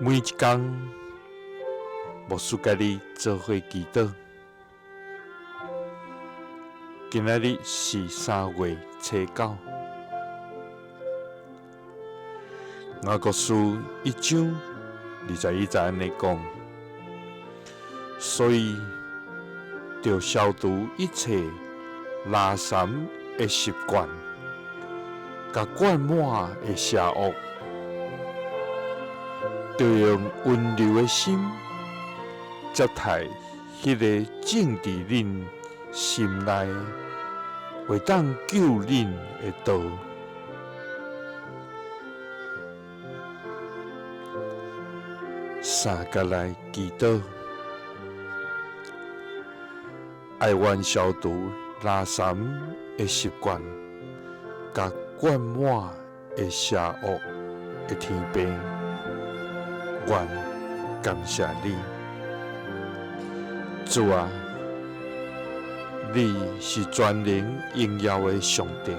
每一工，牧師佮你做伙祈禱。今仔日是3月初9，雅各書1章21節按呢講，所以著消除一切垃圾的習慣，佮灌滿的邪惡。著用溫柔的心接待彼个種佇恁心內會當救恁的道。三佮來祈禱，愛願消除垃圾的習慣，佮灌滿的邪惡的天父，阮感謝你，主啊，你是全能榮耀的上帝，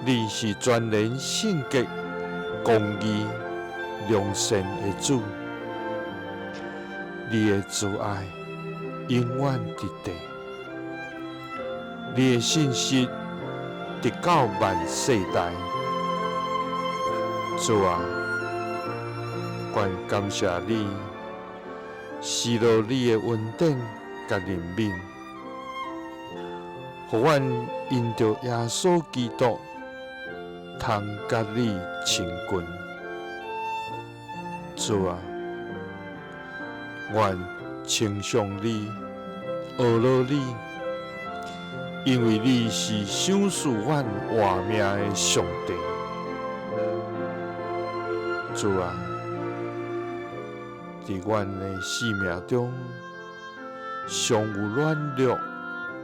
你是全能聖潔、公義、良善的主，你的慈愛永遠佇地，你的信實直到萬世代。主啊，阮感謝你，賜落你的恩典佮憐憫，予阮因著耶穌基督通佮你親近。主啊，阮稱頌你，阿羅你，因為你是賞賜阮活命的上帝。主啊，佇阮的生命中，常有軟弱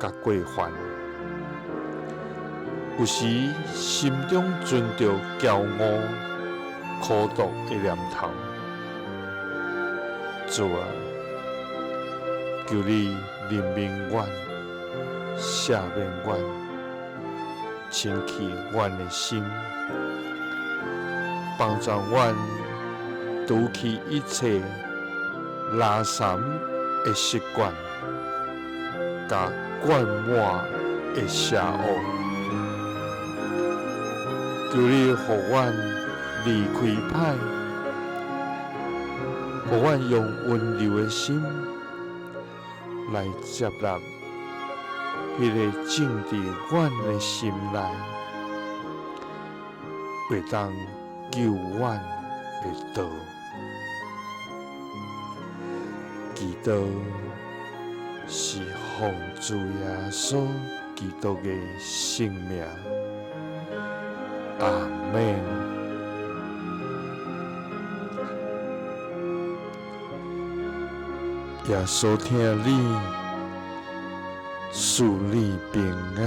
佮過犯，有時心中存著驕傲、苦毒的念頭。主啊，求你憐憫阮，赦免阮，清去阮的心，幫助阮除去一切垃圾的習慣，佮灌滿的邪惡。求你予阮離開歹，予阮用溫柔的心來接納彼个種佇阮的心內，會當救阮的道。祈禱是奉主耶穌基督的聖名，阿們。耶穌疼你，賜你平安。